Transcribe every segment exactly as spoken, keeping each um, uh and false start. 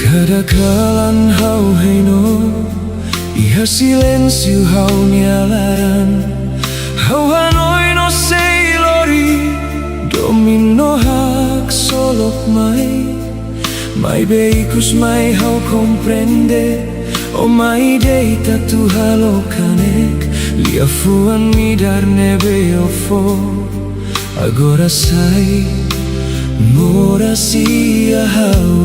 Kada kalan ha'u hein ona, iha silénsiu ha'u-nia laran. Ha'u hanoin no sei lori, domin no haksolok mai. Maibé ikus mai ha'u komprende, ó mai deita atu halo kanek, liafuan midar ne'ebé ó fó agora sai moras iha ha'u.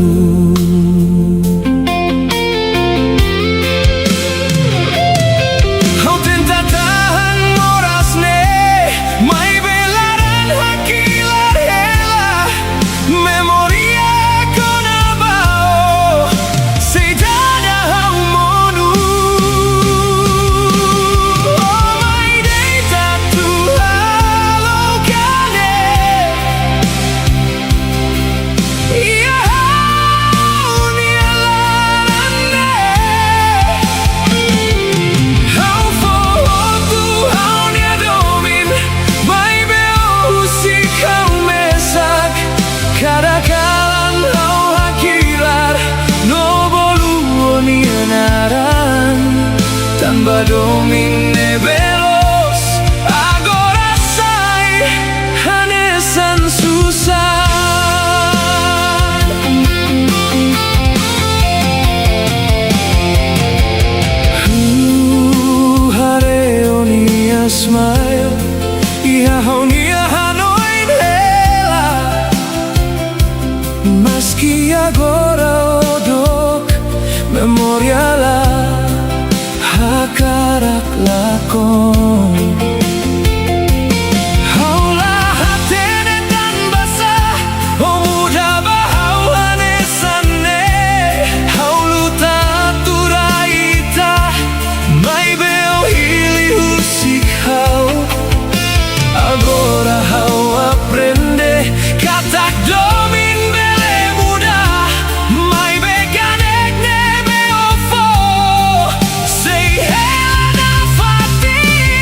Ha'u tenta tahan moras ne'e, maibé laran hakilar hela. Memória kona-ba ó, sei dada ha'u monu. Ó mai deita atu halo kanek iha ha'u-nia laran ne'e. Ha'u fó hotu ha'u-nia domin, maibé ó husik ha'u mesak. Kada kalan ha'u hakilar no bolu ó-nia naran, tanba domin ne'ebé loos agora sai hanesan susar. Ha'u haree ó-nia smile iha ha'u-nia hanoin hela. Maski agora ó dook, memória la hakarak lakon. Ha'u la hatene tanbasá ó muda ba ha'u hanesan ne'e. Ha'u luta atu rai ita, maibé ó hili husik ha'u. Agora ha'u aprende katak domin bele muda, maibé kanek ne'ebé ó fó sei hela nafatin.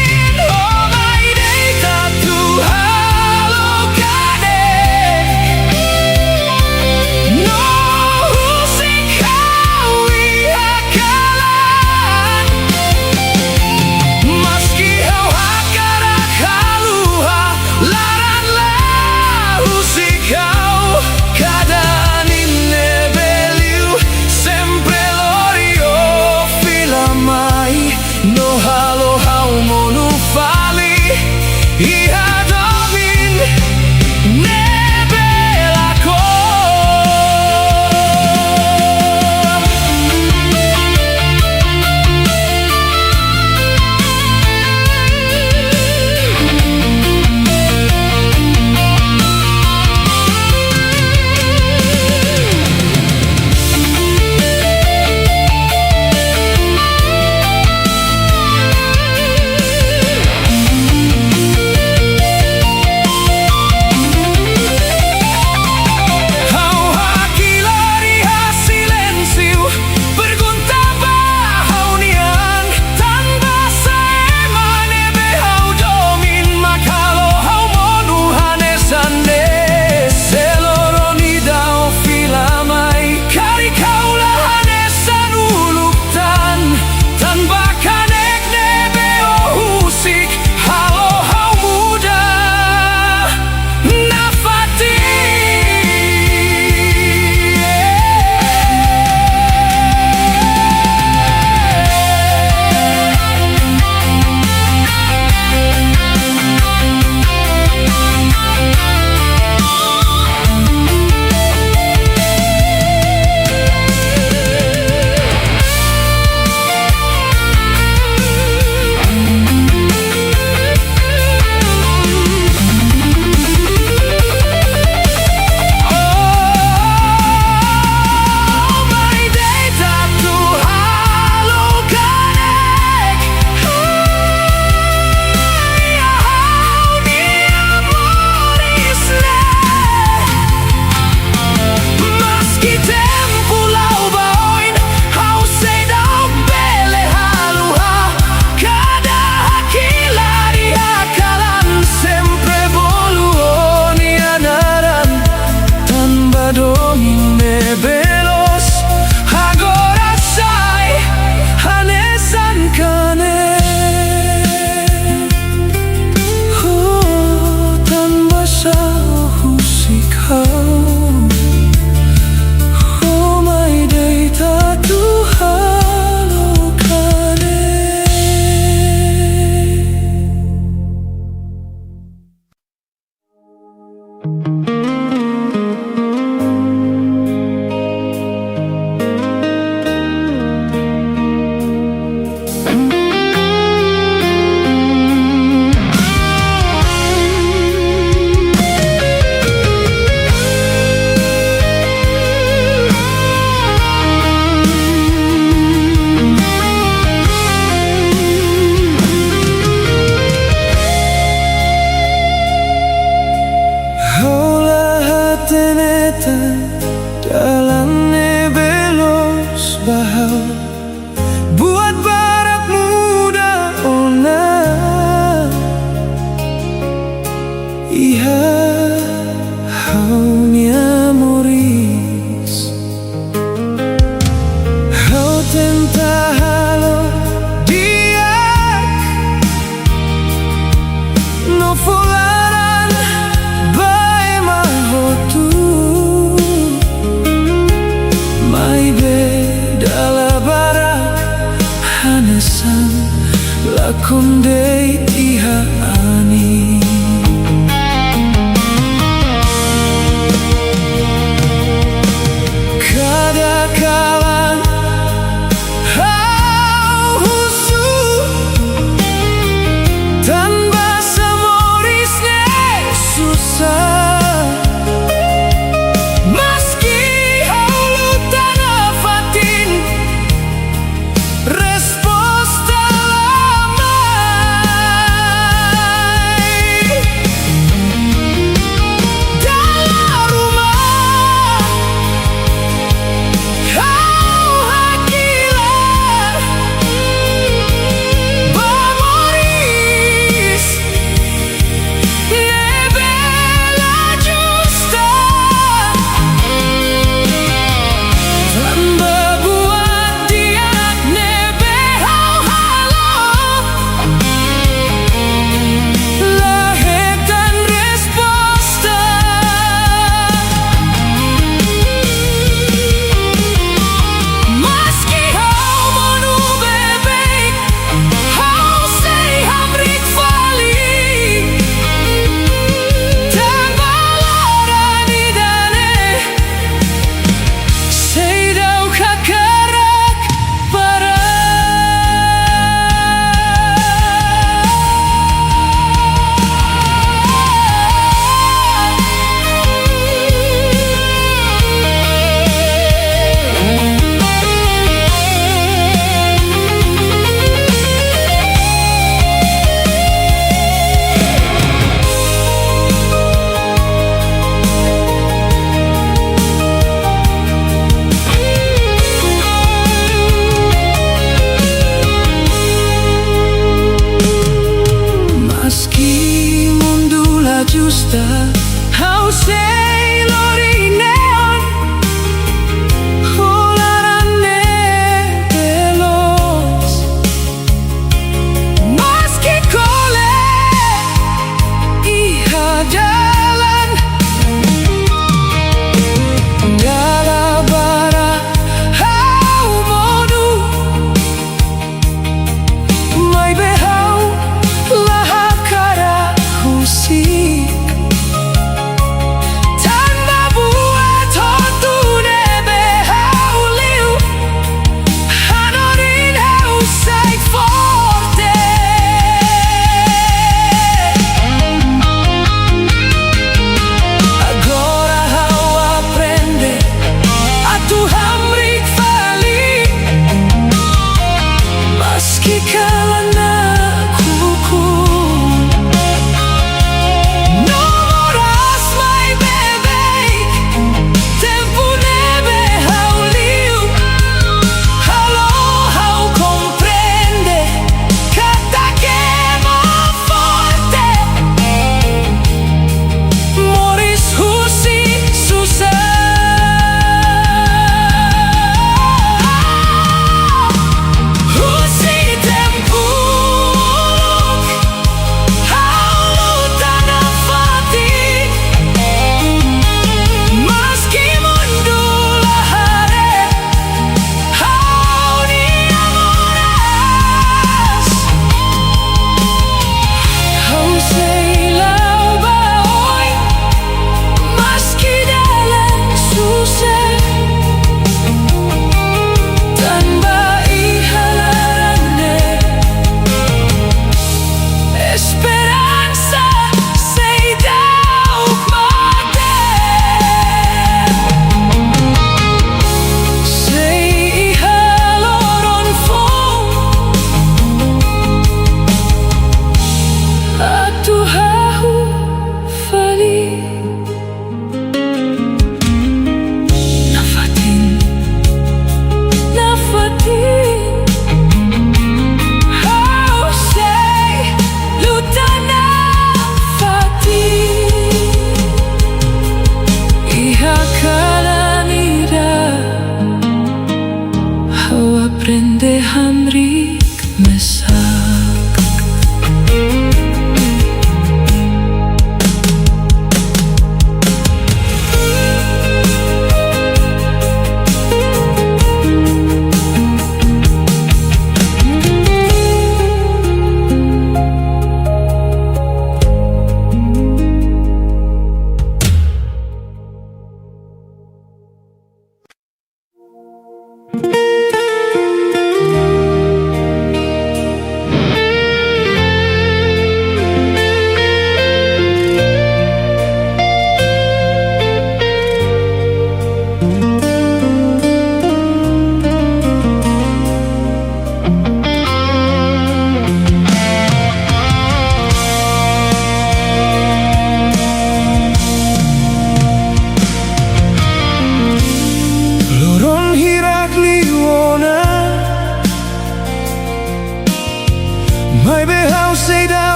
Kondei iha anin. Kada kalan ha'u husu, tanba sá moris ne'e susar. Maski ha'u luta nafatin, resposta la mai. Dala ruma ha'u hakilar ba moris ne'ebé la justa. Tanba buat di'ak ne'ebé ha'u halo, la hetan resposta. Maski ha'u monu beibeik, ha'u sei hamriik fali. Tanba laran ida-ne'e seidauk hakarak para. Maski mundu la justa, ha'u sei lori neon ho laran ne'ebé loos. Maski kole iha dalan, dala barak ha'u monu, maibé ha'u la hakarak husik. Tanba buat hotu ne'ebé ha'u liu hanorin ha'u sai forte. Agora ha'u aprende atu hamriik fali, maski kalan nakukun. No moras mai beibeik, tempu ne'ebé ha'u liu halo ha'u komprende katak ema forte moris husi susar. Husi tempu uluk ha'u luta nafatin, maski mundu la haree ha'u-nia moras. Ha'u sei la'o ba oin, maski dalan susar. Tanba iha laran ne'e esperansa seidauk mate. Sei iha loron foun atu hahú fali. Nafatin, nafatin, ha'u sei luta nafatin. Iha kalan ida ha'u aprende hamriik mesak.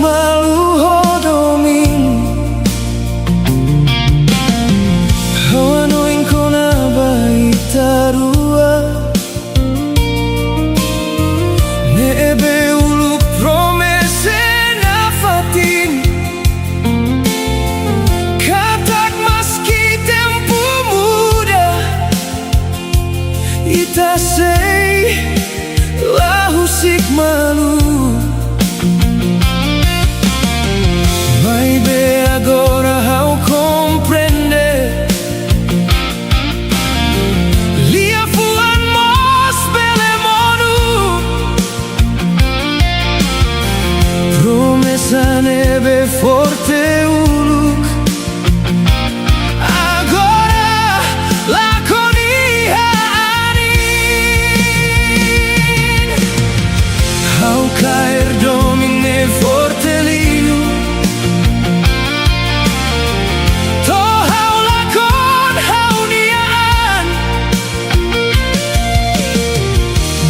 Malu ho domin, ha'u hanoin kona-ba ita rua. Ne'ebé uluk promesa nafatin, katak maski tempu muda, ita sei la husik malu. Maibé agora ha'u komprende, liafuan mós bele monu. Promesa ne'ebé forte uluk, agora lakon iha anin. Ha'u kaer domin ne'e forte liu. To'o ha'u lakon ha'u-nia an.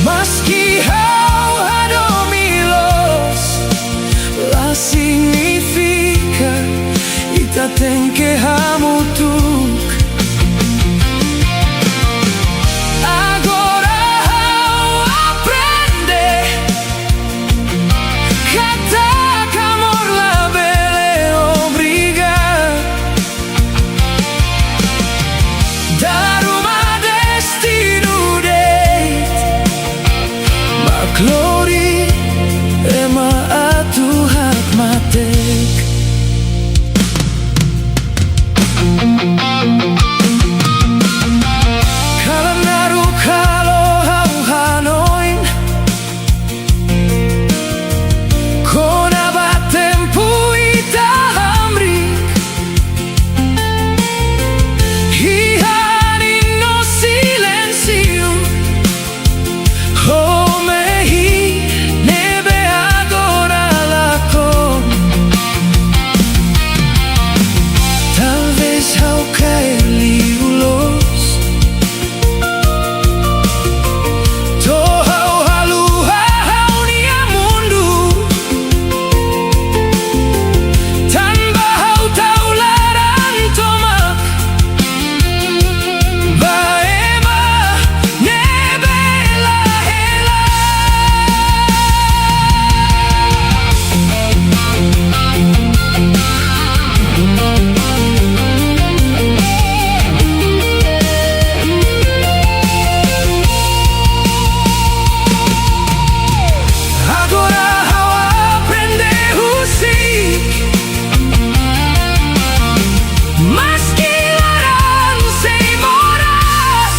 Maski ha'u hadomi loos, la signifika ita tenke hamutuk. Agora ha'u aprende katak amor labele obriga. Dala ruma destinu de'it mak lori ema atu hakmatek. Kalan naruk halo ha'u hanoin kona-ba tempu ita hamriik. Iha anin no silénsiu, ho mehi ne'ebé agora lakon. Talvés ha'u kaer liu loos, to'o ha'u haluha ha'u-nia mundu. Tanba ha'u tau laran tomak ba ema ne'ebé la hela. Agora ha'u aprende husik, maski laran sei moras,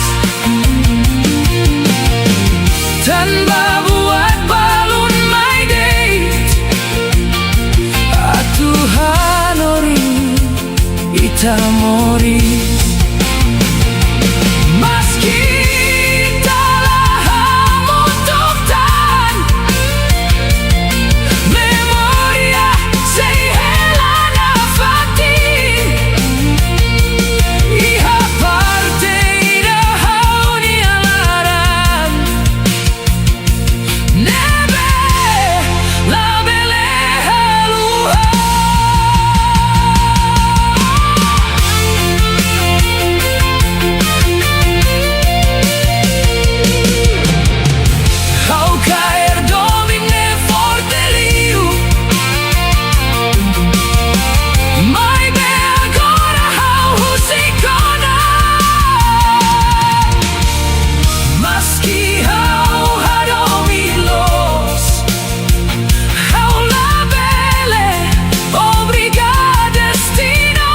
tanba buat balun mai de'it atu hanorin ita moris. Maski ita la hamutuk tan, memória sei hela nafatin. Iha parte ida ha'u-nia laran ne'ebé labele haluha. Ha'u kaer domin ne'e forte liu. Maibé agora ha'u husik ona. Maski ha'u hadomi loos, ha'u labele obriga destinu.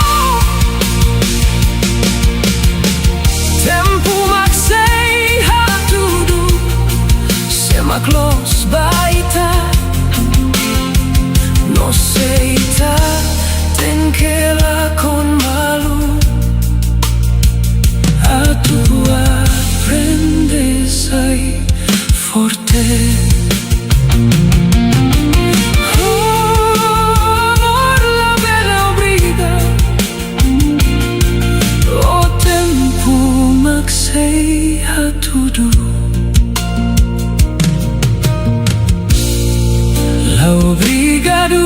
Tempu mak sei hatudu sé mak loos ba ita, no sé ita tenke lakon malu atu aprende sai forte. Amor labele obriga, o tempu mak sei hatudu. La obrigadu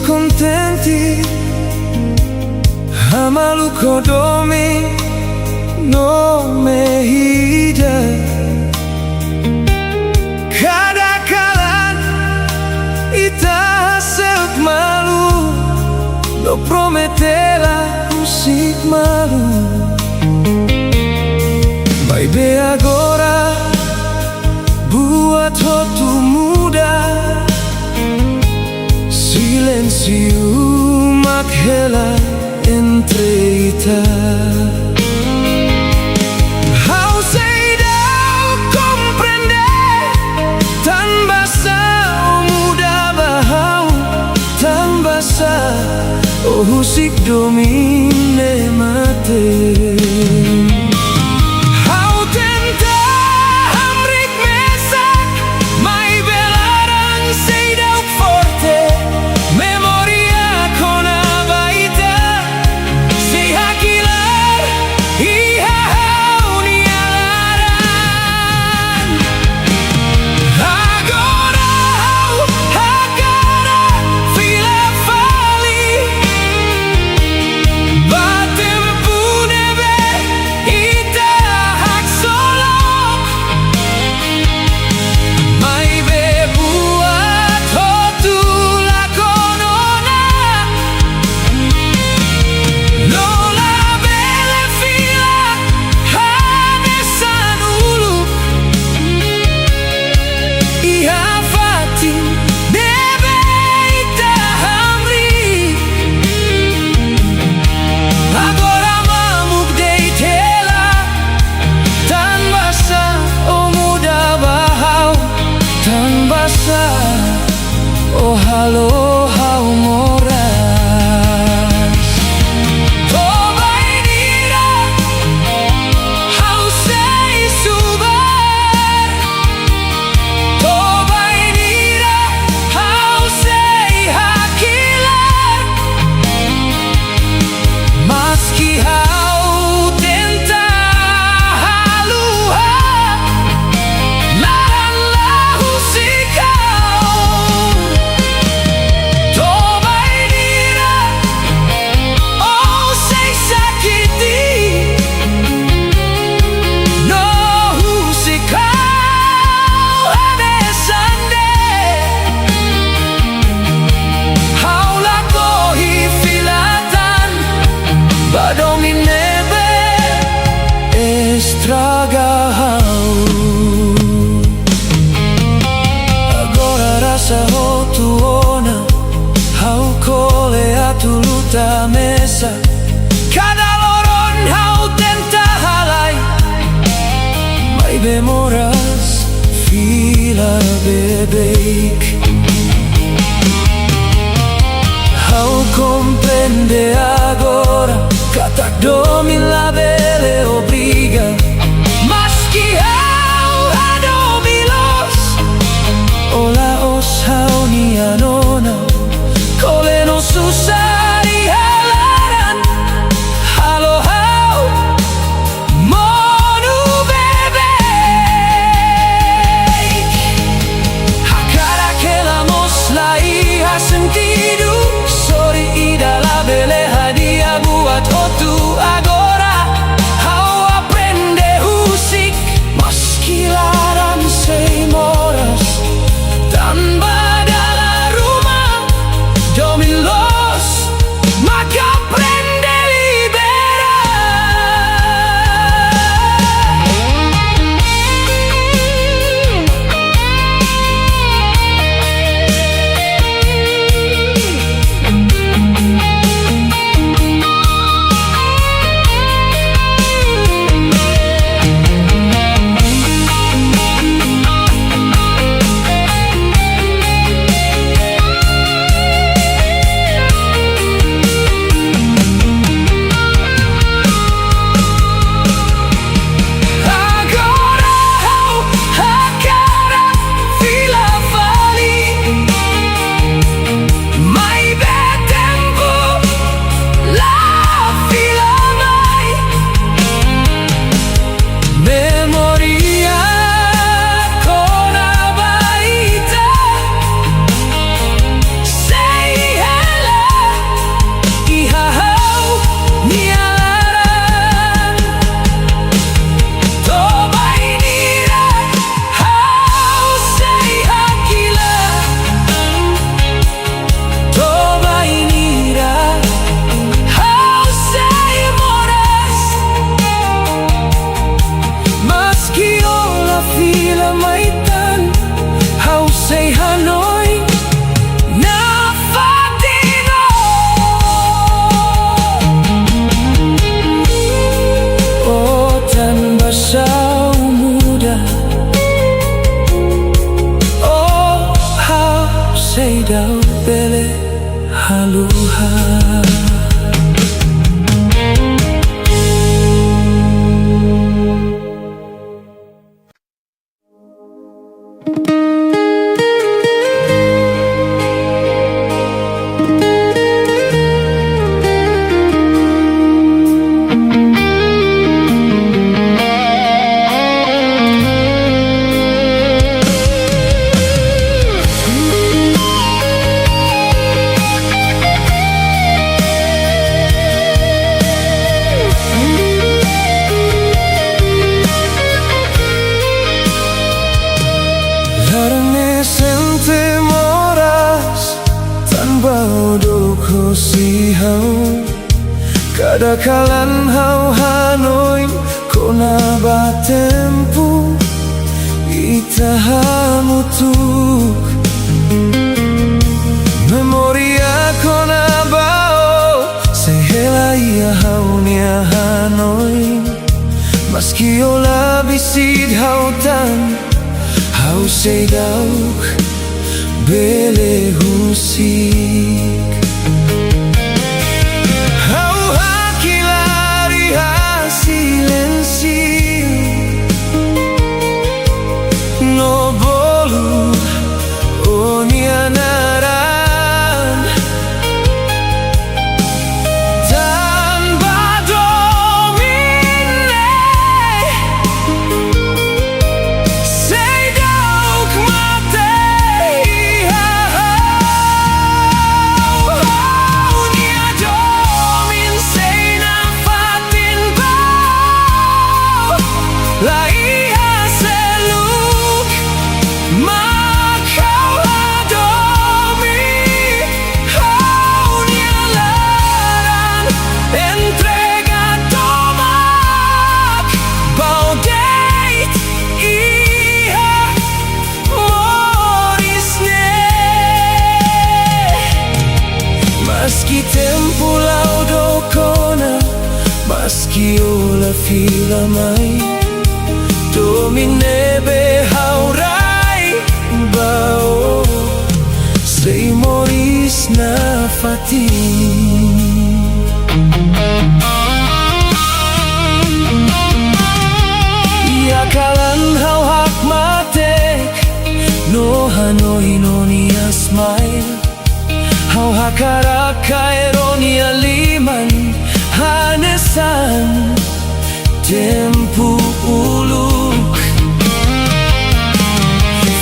kontente, ha'u malu ho domin no mehi ida. Kada kalan ita hase'uk malu, no promete la husik malu. Maibé agora buat hotu muda, silénsiu mak hela entre ita. Ha'u seidauk komprende tanbasá ó muda ba ha'u, tanbasá ó husik domin ne'e mate. Ha'u tenta hamriik mesak, maibé laran seidauk forte. Memória kona-ba ita sei hakilar iha ha'u-nia laran. Agora ha'u hakarak fila fali ba tempu ne'ebé ita haksolok. Maibé buat hotu lakon ona, no labele fila hanesan uluk iha fatin ne'ebé ita hamriik. Agora mamuk de'it hela, tanbasá ó muda ba ha'u, tanbasá ó halo ha'u moras. To'o bainhira ha'u sei subar, to'o bainhira ha'u sei hakilar. Maski ha'u tenta haluha, laran la husik ha'u. To'o bainhira ó sei sakiti, no husik ha'u hanesan ne'e. Ha'u lakohi fila tan ba domin ne'ebé estraga ha'u. Agora rasa hotu ona, ha'u kole atu luta mesak. Kada loron ha'u tenta halai, maibé moras fila beibeik. Ha'u komprende agora katak domin labele obriga. Maski ha'u hadomi loos, ó la'ós ha'u-nia nona. Kole no susar iha laran halo ha'u monu beibeik. Hakarak hela mós la iha sentidu, sori ida labele Sei ha'u, kada kalan ha'u hanoin kona-ba tempu ita hamutuk. Memória kona-ba ó sei hela iha ha'u-nia hanoin. Maski ó la besik ha'u tan, ha'u seidauk bele husik. Ha'u hakilar iha silénsiu no bolu ó-nia naran. Tanba domin ne'e seidauk mate iha ha'u. Ha'u-nia domin sei nafatin ba ó. La iha seluk mak ha'u hadomi. Ha'u-nia laran entrega tomak ba ó de'it iha moris ne'e. Maski tempu la'o dook ona, maski ó la fila mai, domin ne'ebé ha'u rai ba ó sei moris nafatin. Iha kalan ha'u hakmatek no hanoin ó-nia smile, ha'u hakarak kaer ó-nia liman hanesan tempu uluk.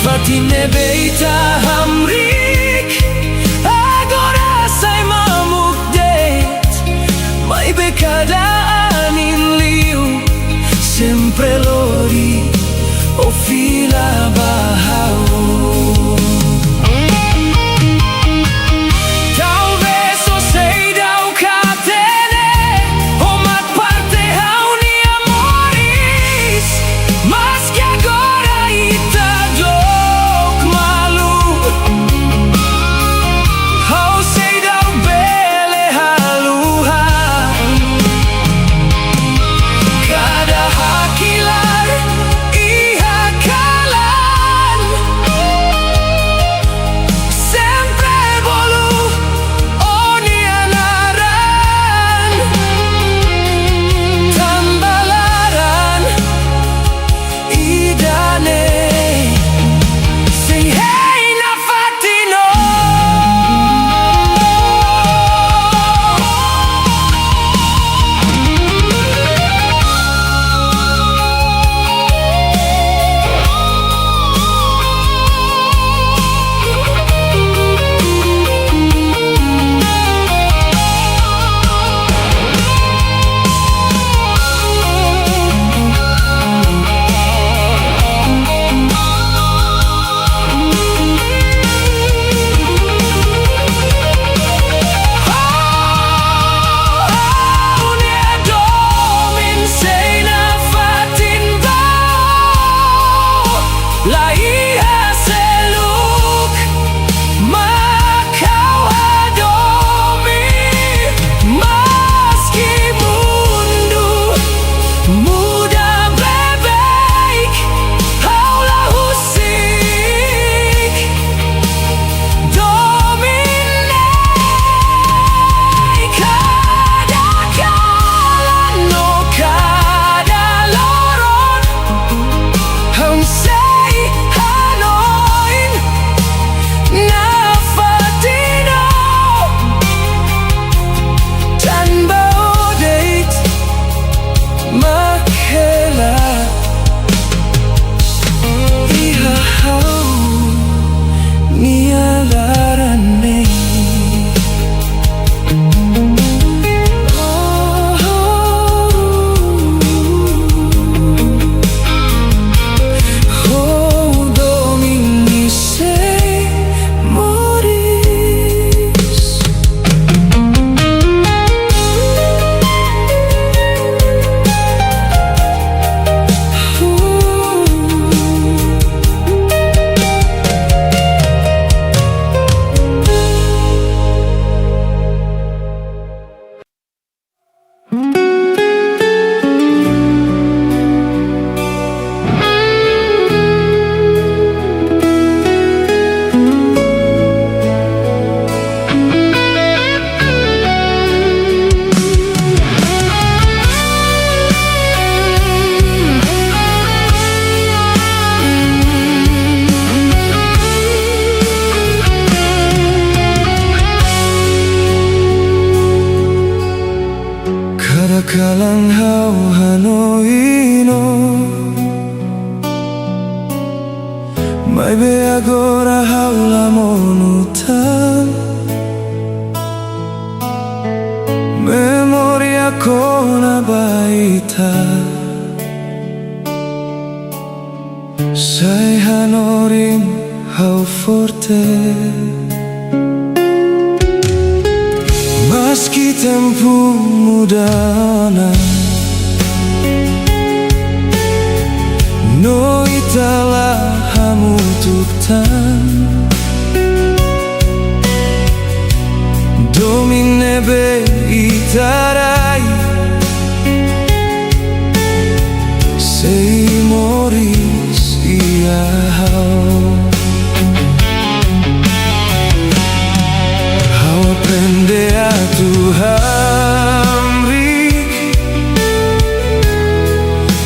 Fatin ne'ebé ita hamriik agora sai mamuk de'it. Maibé kada anin liu sempre lori ó fila ba ha'u. Talvés ó seidauk hatene, ó mak parte ha'u-nia moris. Maski agora ita dook malu, Kalan ha'u hanoin ó, maibé agora ha'u la monu tan. Memória kona-ba ita sei hanorin ha'u forte. Maski tempu muda ona, no ita la hamutuk tan. Domin ne'ebé ita rai sei moris iha ha'u. Ha'u aprende atu hamriik,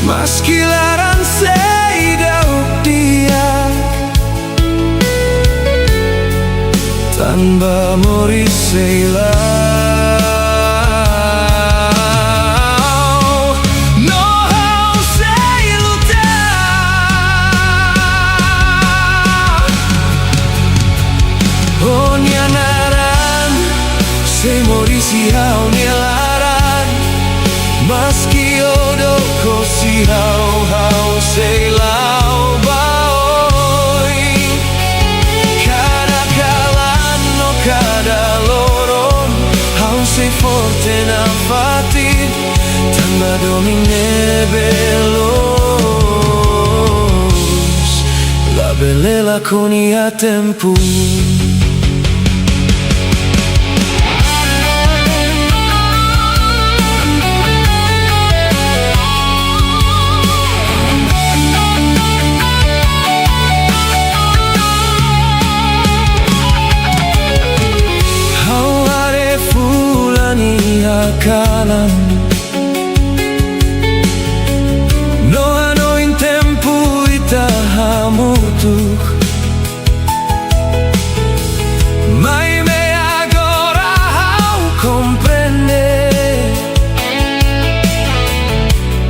maski laran seidauk di'ak. Tanba moris sei la'o, no ha'u sei luta. Ó-nia naran sei moris iha ha'u-nia laran. Maski ó dook hosi ha'u, ha'u sei la'o ba oin. Kada kalan no kada loron, ha'u sei forte nafatin, tanba domin ne'ebé loos labele lakon iha tempu. Ha'u haree fulan iha kalan, no hanoin tempu ita hamutuk. Maibé agora ha'u komprende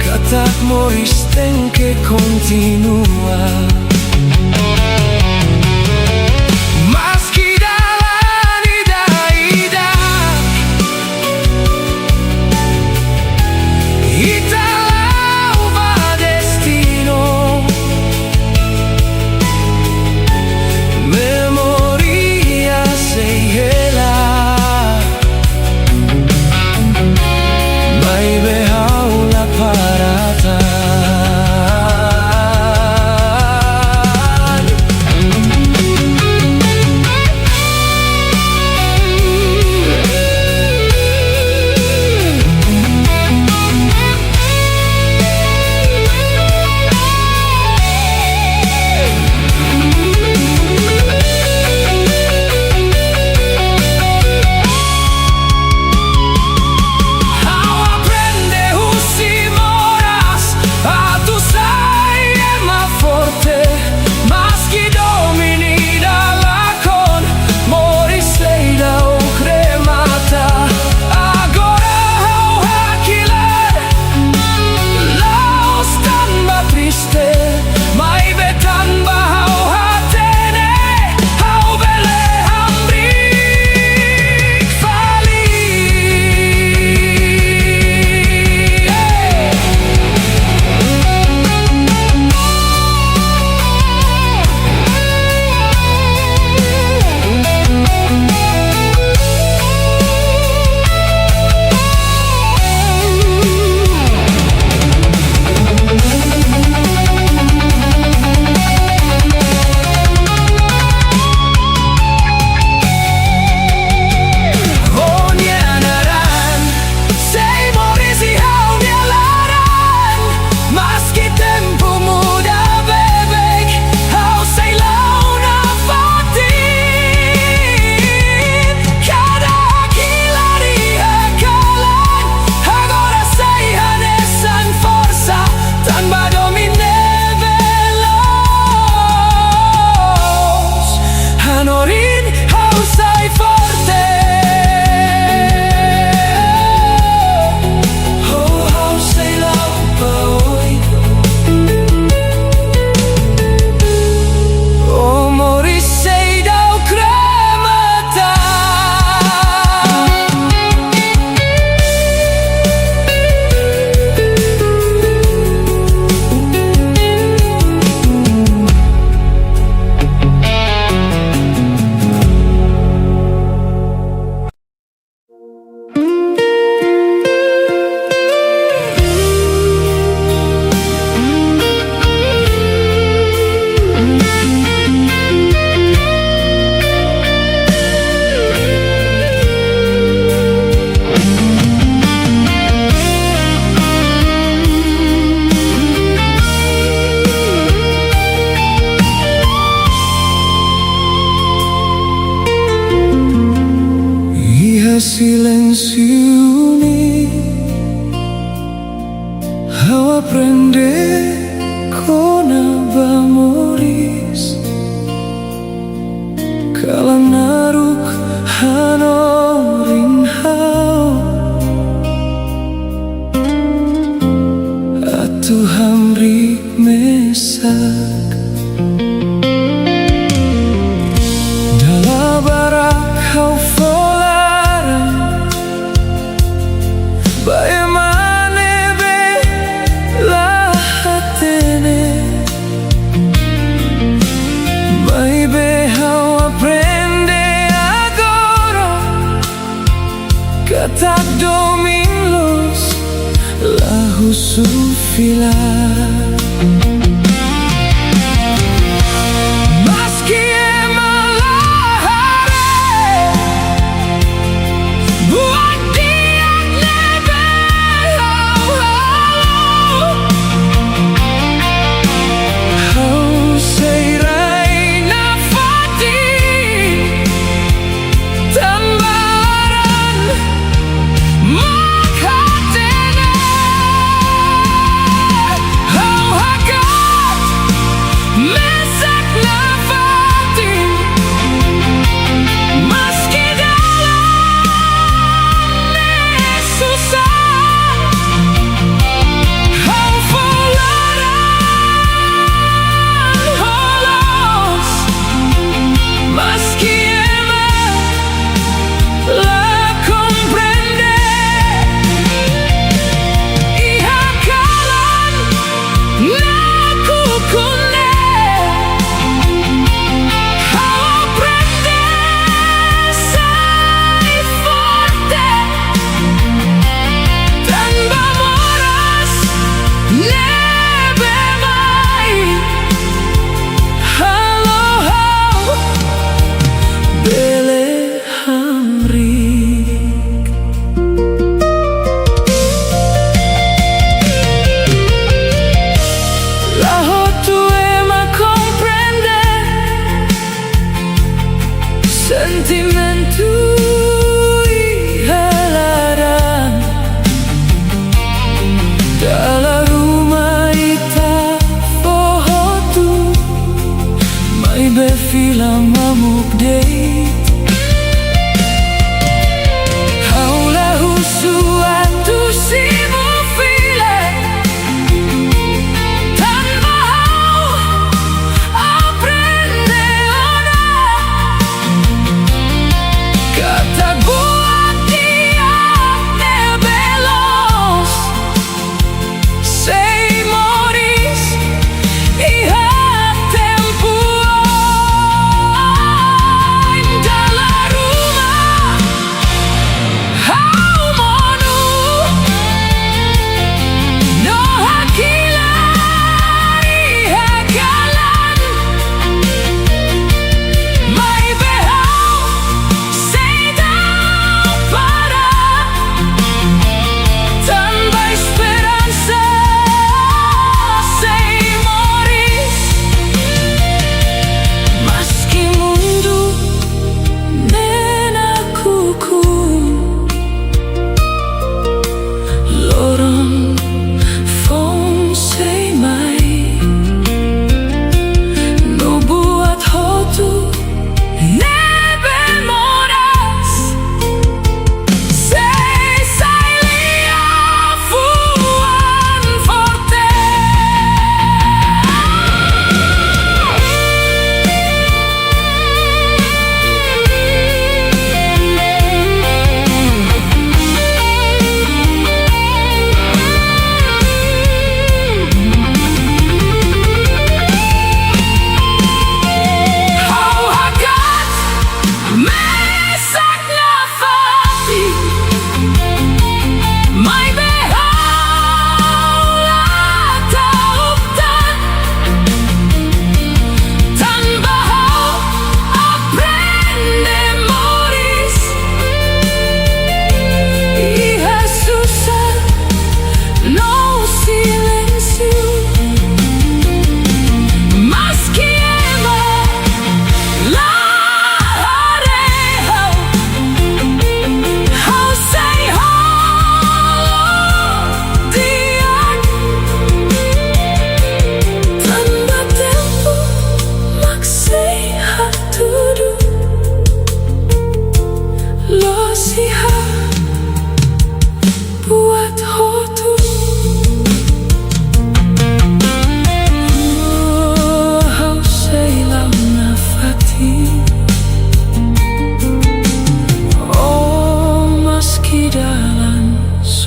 katak moris tenke kontinua. Maski dalan ida-idak ita la'o ba destinu, memória sei hela, maibé ha'u la para tan. Siu ne'e ha'u aprende kona-ba moris, kalan naruk hanorin ha'u atu hamriik mesak. Dala barak ha'u fó laran ba ema ne'ebé la hatene. Maibé ha'u aprende agora katak domin loos la husu fila. Maski ema la haree buat di'ak ne'ebé ha'u halo, ha'u sei rai nafatin tanba laran mak hatene. Ha'u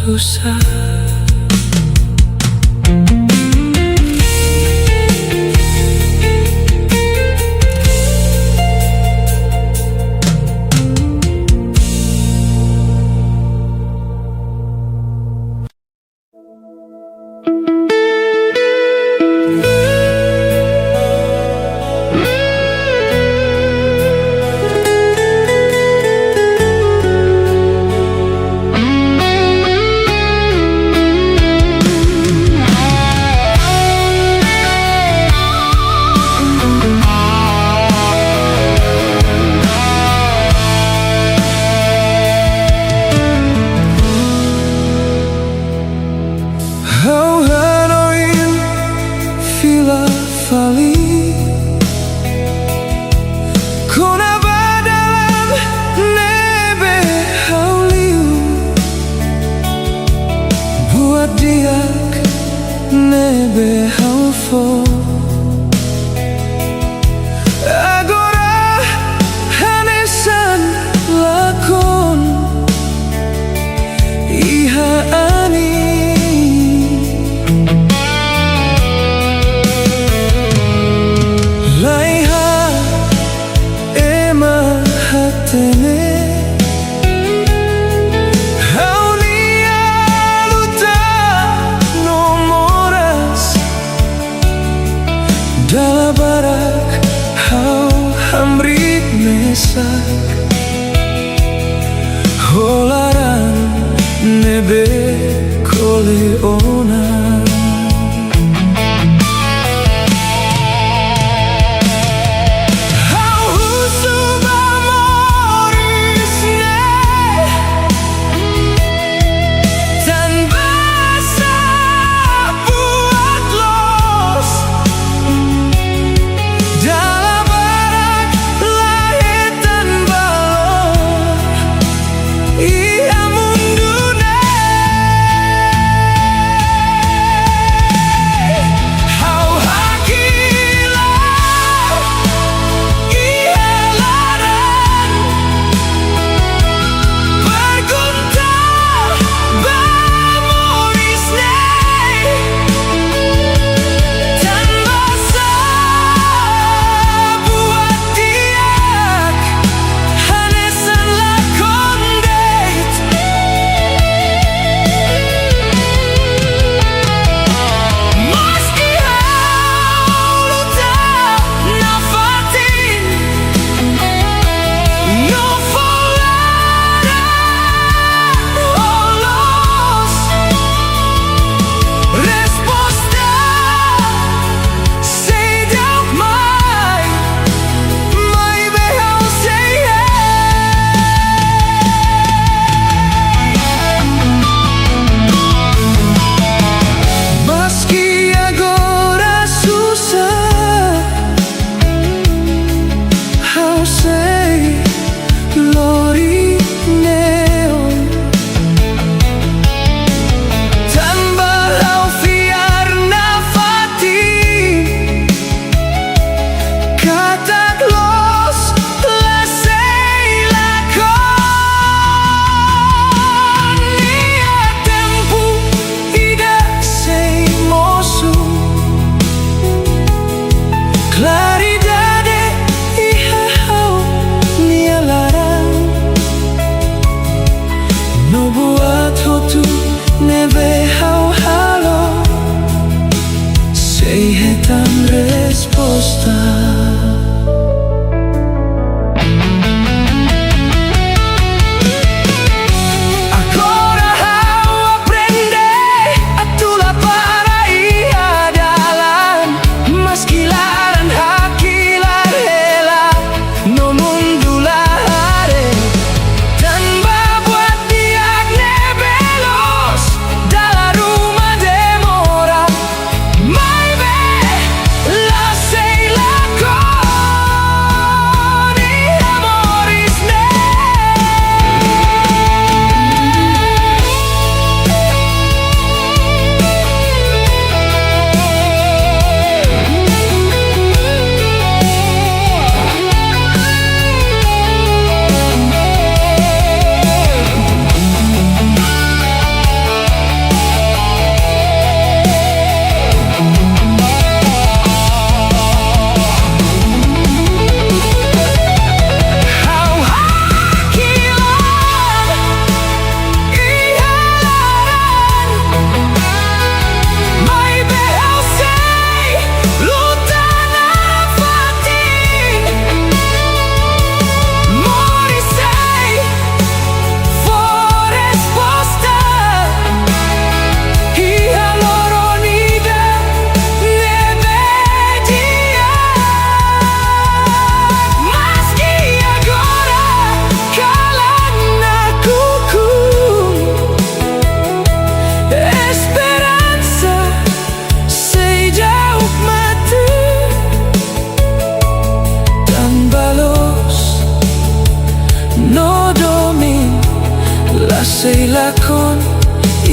susar.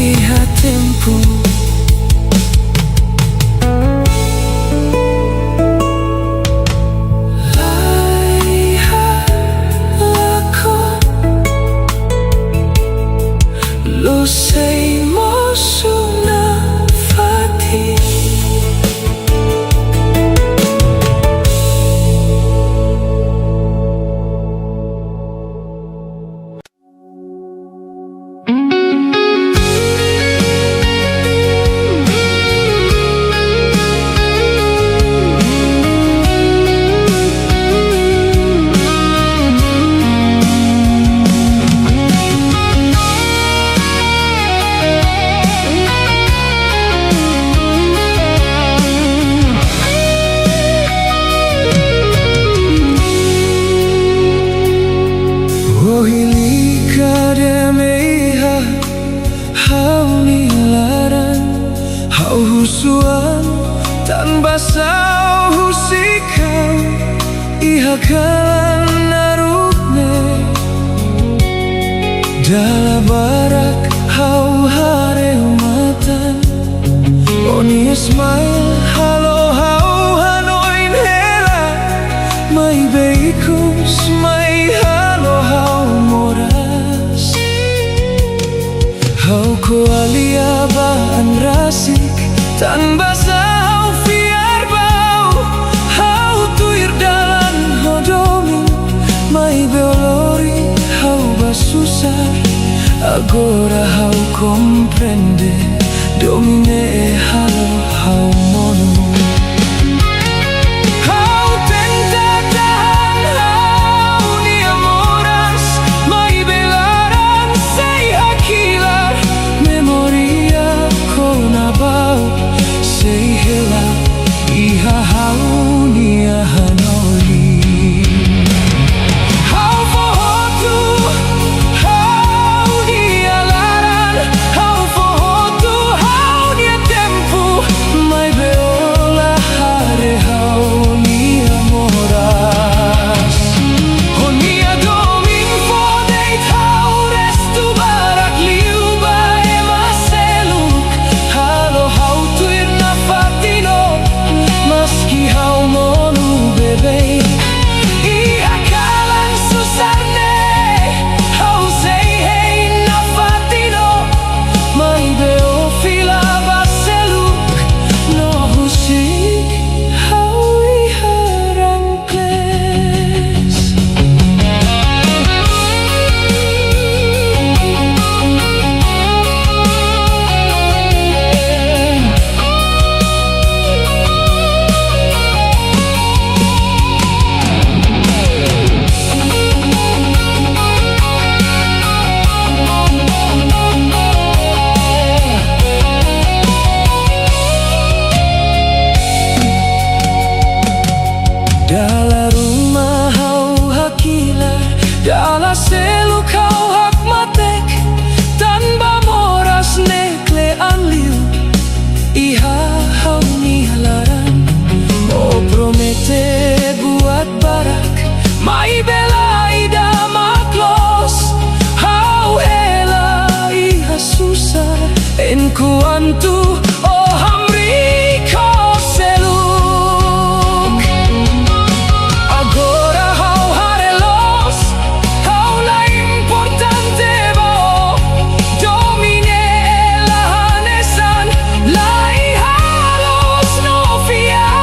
iha tempu. Laiha lakon, la'ós sei mosu nafatin. Ohin lia ka dehan iha ha'u-nia laran, ha'u husu an, tanba sá ó husik ha'u iha kalan naruk ne'e. Dala barak ha'u haree ó-nia matan, ó-nia smile halo ha'u hanoin hela, maibé ikus mai halo ha'u moras. Ha'u ko'alia ba an rasik, tanba sá ha'u fiar ba ó. Ha'u tuir dalan ho domin, maibé ó lori ha'u ba susar. Agora ha'u komprende, domin ne'e halo ha'u monu. Ha'u tenta tahan ha'u-nia moras, maibé laran sei hakilar. Memória kona-ba ó sei hela iha ha'u-nia hanoin. Ha'u fó hotu ha'u-nia laran, ha'u fó hotu ha'u-nia tempu, maibé ó la haree ha'u-nia moras. Ó-nia domin fó de'it ha'u restu barak liu ba ema seluk. Halo ha'u tuir nafatin ó, maski ha'u monu beibeik. Iha kalan susar ne'e, ha'u sei hein nafatin ó, maibé ó fila ba seluk, no husik ha'u iha rankles. Dala ruma ha'u hakilar, dala seluk ha'u hakmatek, tanba moras ne'e kle'an liu iha ha'u-nia laran. Ó promete buat barak, maibé la ida mak loos. Ha'u hela iha susar, enkuantu ó hamriik ho seluk. Agora ha'u haree loos, ha'u la importante ba ó. Domin ne'e la hanesan, la iha loos no fiar.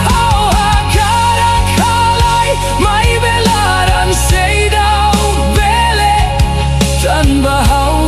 Ha'u hakarak halai, maibé laran seidauk bele, tanba ha'u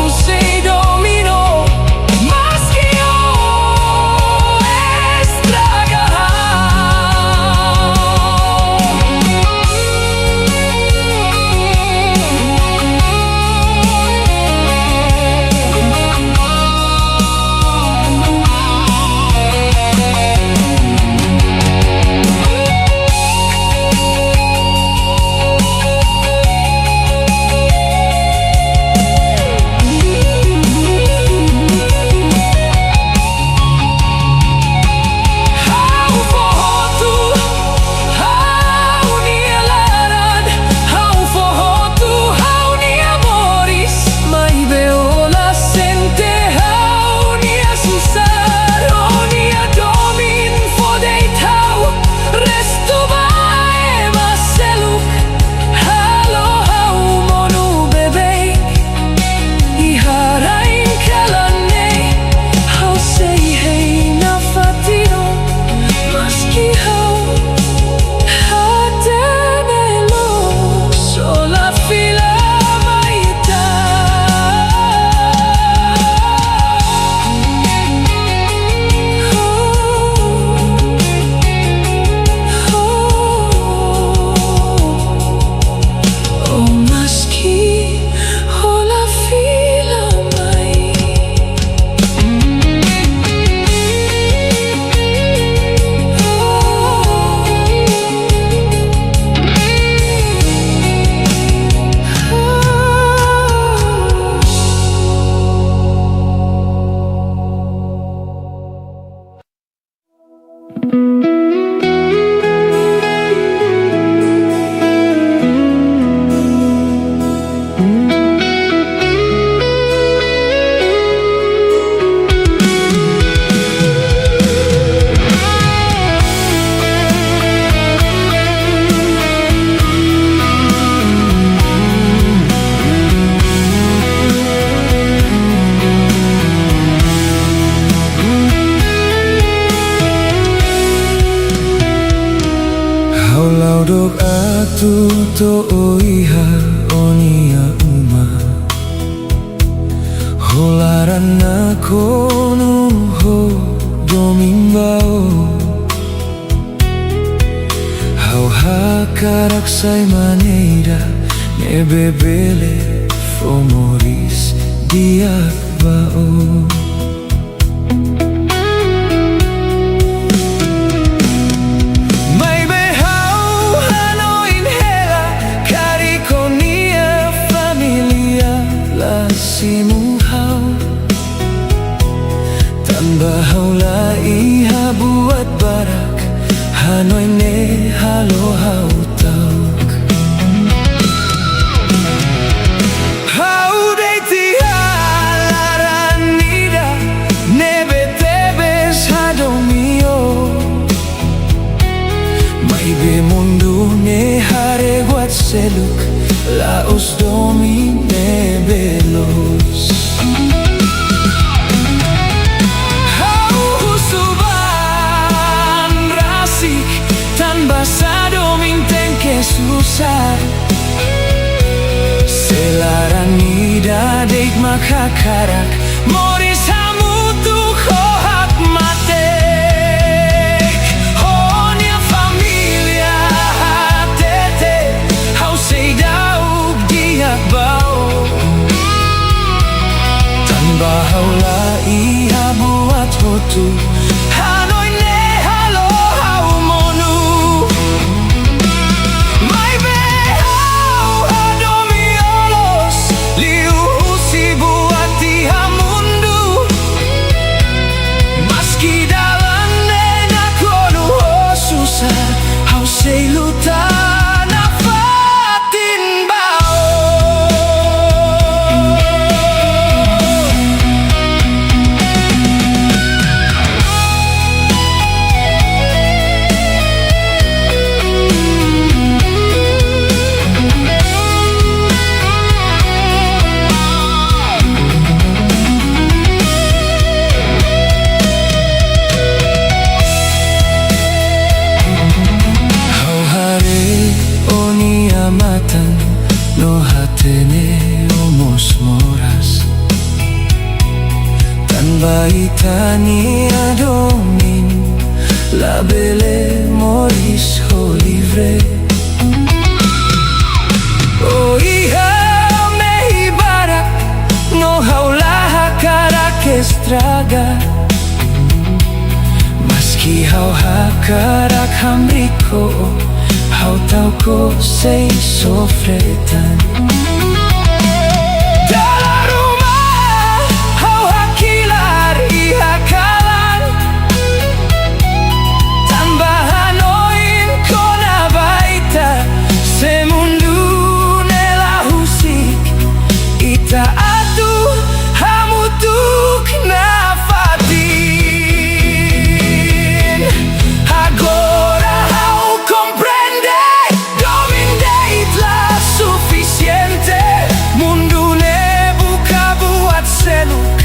Sai maneira ne'ebé bele fó moris di'ak ba ó. Maibé ha'u hanoin hela karik ó-nia família la simu ha'u. Tanba ha'u la iha buat barak, hanoin ne'e halo ha'u ta'uk. Ha'u de'it iha laran ida ne'ebé tebes hadomi ó. Maibé mundu ne'e haree buat seluk, la'ós domin ne'ebé loos. Ha'u husu ba an rasik, tanbasá domin tenke susar? Se laran ida de'it mak hakarak, moris hamutuk ho hakmatek. Ó-nia família hatete, ha'u sei daudauk di'ak ba ó. Tanba ha'u la iha buat hotu, hanoin ne'e halo ha'u monu. Maibé ha'u hadomi ó loos, liuhusi buat iha mundu. Maski dalan ne'e nakonu ho susar, ha'u sei luta nafatin ba ó. Ha'u haree ó-nia matan no hatene ó mós moras. Tanba ita-nia domin labele moris ho livre. Ó iha mehi barak no ha'u la hakarak estraga. Maski ha'u hakarak hamriik ó, ha'u ta'uk ó sei sofre tan. Dala ruma ha'u hakilar iha kalan, tanba hanoin kona-ba ita, se mundu ne'e la husik, ita atu hamutuk nafatin. Agora ha'u komprende, domin de'it la sufisiente. Mundu ne'e buka buat seluk,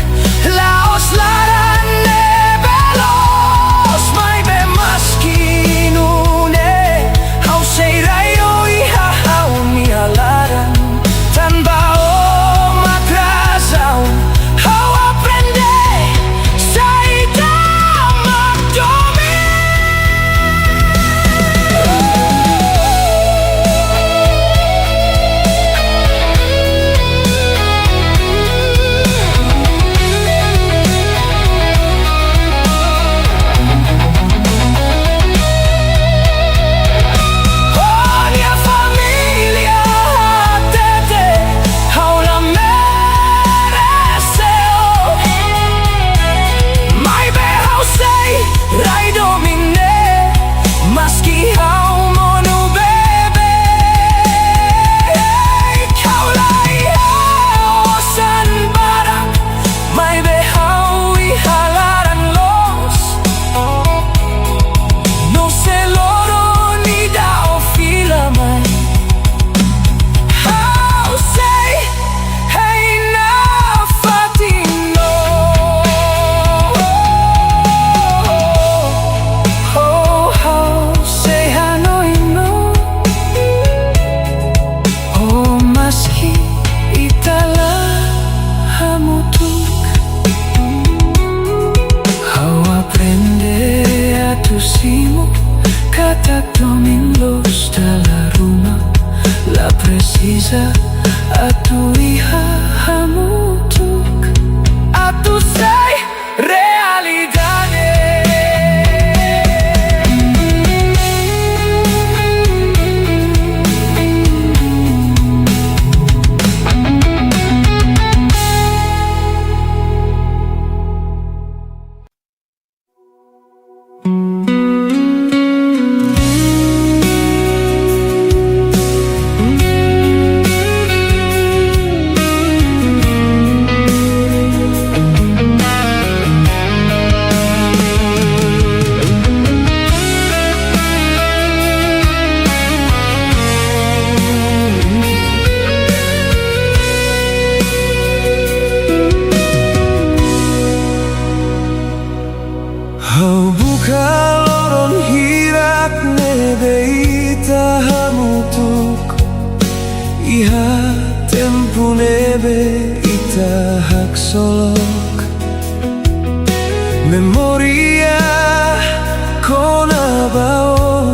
la'ós laran ne'ebé loos. Maibé maski nune'e, ha'u sei rai ó iha ha'u-nia laran. Tanba ó mak razaun, ha'u aprende saida mak domin. Ó-nia família hatete, ha'u la merese ó. Maibé ha'u sei rai domin ne'e, maski ha'u monu beibeik. Ha'u la iha osan barak, maibé ha'u iha laran loos. No se loron ida ó fila mai, ha'u sei hein nafatin ó. Ha'u sei hanoin ó. Oh, maski ita la hamutuk, ha'u aprende atu simu katak domin loos dala ruma. Iha atu iha hamutuk, atu sai realidade. Ha'u buka loron hirak ne'ebé ita hamutuk, iha tempu ne'ebé ita haksolok. Memória kona-ba ó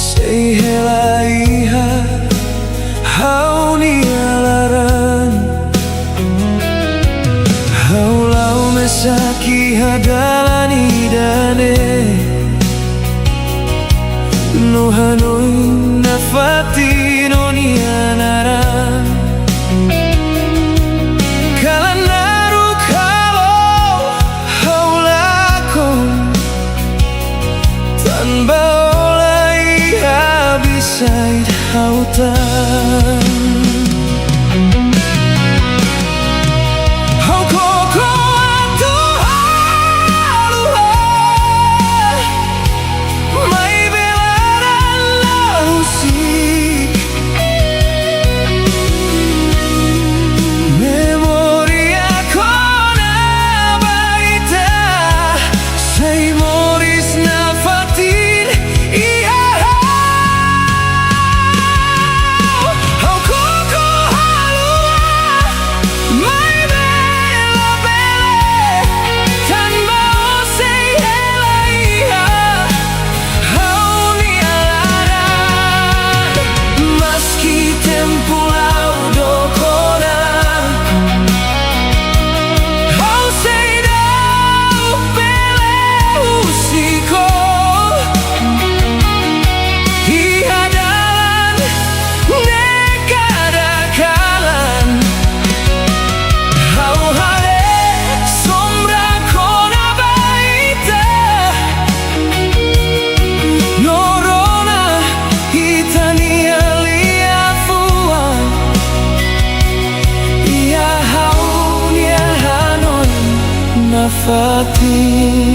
sei hela iha ha'u-nia laran. Ha'u la'o mesak iha dalan ida-ne'e, no hanoin nafatin ó-nia naran. Kalan naruk halo ha'u lakon, tanba ó la iha beside ha'u tan. Ha'u koko atu haluha, maibé laran la husik. Memória kona-ba ita sei moris nafatin iha ha'u. Ha'u koko haluha, maibé labele, tanba ó sei hela iha ha'u-nia laran. Maski tempu la'o dook ona, ha'u sei da'et bele husik ó. Iha dalan ne'e kada kalan, ha'u haree sombra kona-ba ita. No rona ita-nia liafuan iha ha'u-nia hanoin nafatin.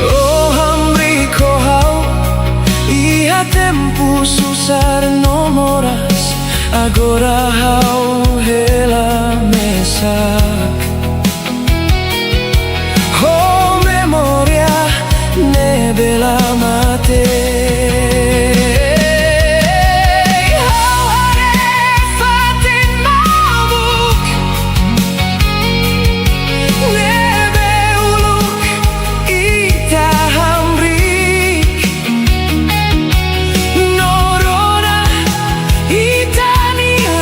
Ó hamriik ho ha'u iha tempu susar no moras, agora ha'u hela mesak ho memória ne'ebé la mate. Ha'u haree fatin mamuk ne'ebé uluk ita hamriik. No rona ita-nia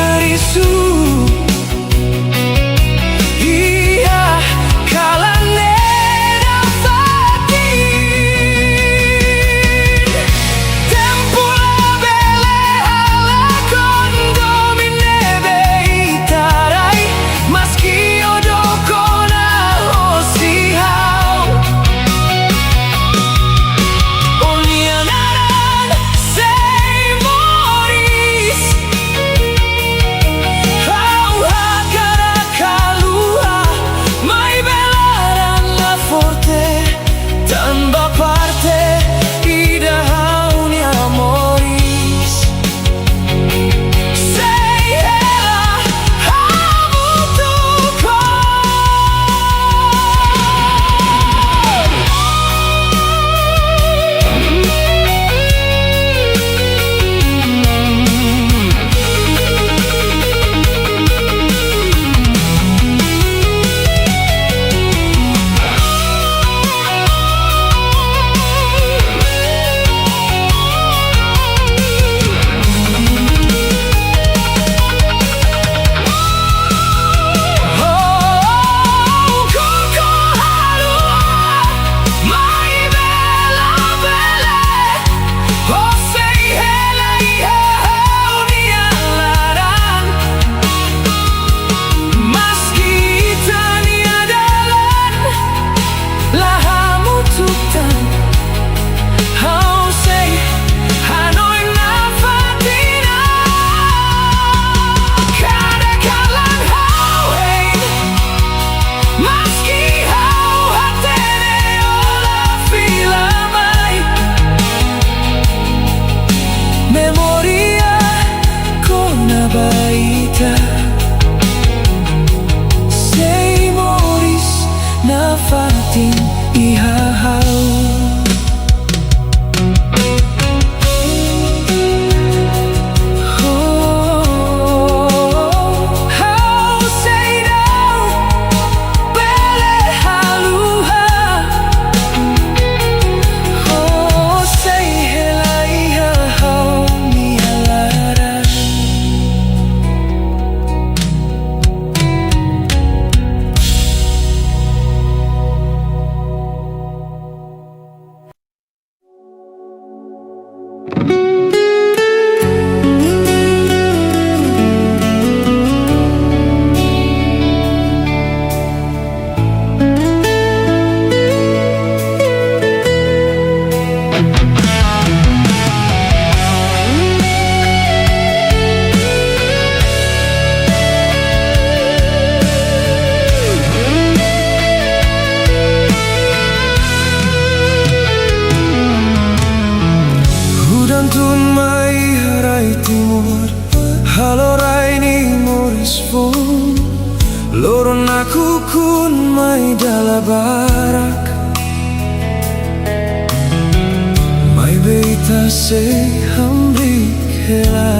sei hamriik hela.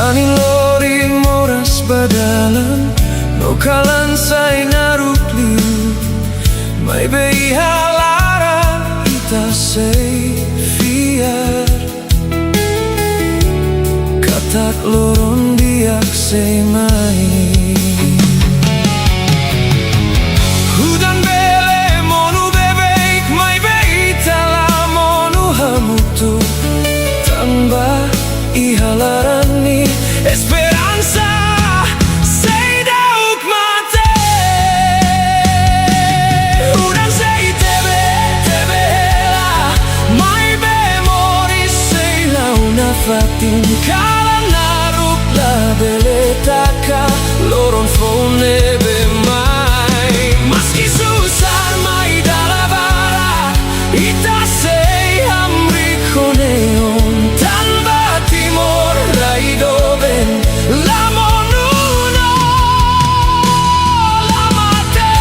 Anin lori moras ba dalan, no kalan sai naruk liu. Maibé iha laran ita sei fiar, katak loron di'ak sei mai. Hudan bele monu beibeik, maibé ita la monu hamutuk. Tanba iha laran ne'e esperansa seidauk mate. Hudan sei tebe, tebe hela, maibé moris sei la'o nafatin. Kalan naruk labele taka loron foun ne'ebé mai. Maski susar mai dala barak, ita sei hamriik ho neon. Tanba Timor rai doben la monu no la mate.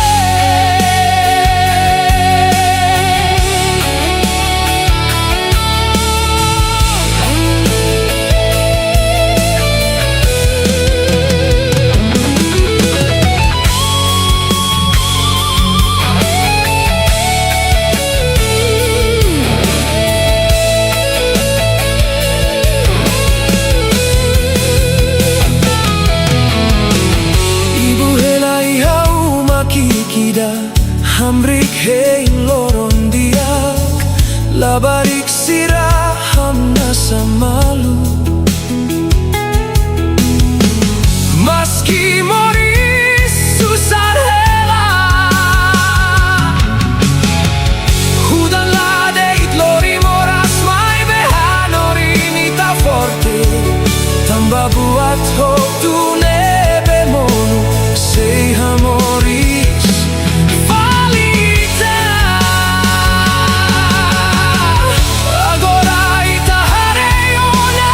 Ibu hela iha uma ki'ik ida, hamriik hein loron di'ak, labarik sira hamnasa malu. Maski moris susar hela, hudan la de'it, lori moras, maibé hanorin ita forte. Tanba buat hotu ne'ebé monu sei hamoris fali ita. Agora ita haree ona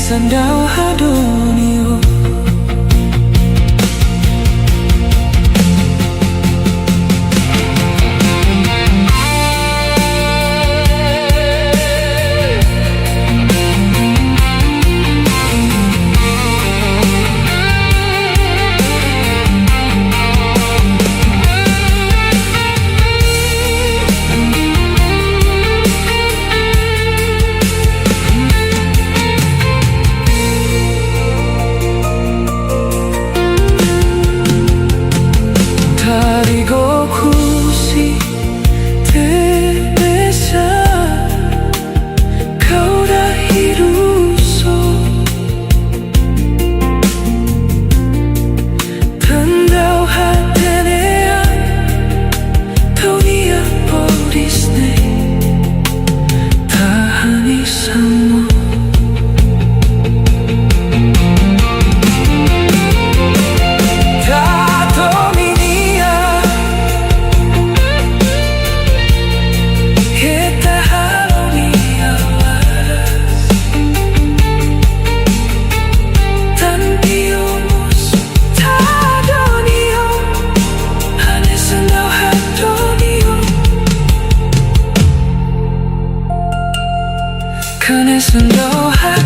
Hanesan daudaun ha'u duni ó. Tarigo kusi te besa kau da hiru so. Tandau hatene an, tau nia podis ne. Tahan i sama. Tato minia. Keta halo nia las. Tan dio mós. Hanesan daudaun ha'u duni ó. Hanesan daudaun ha'u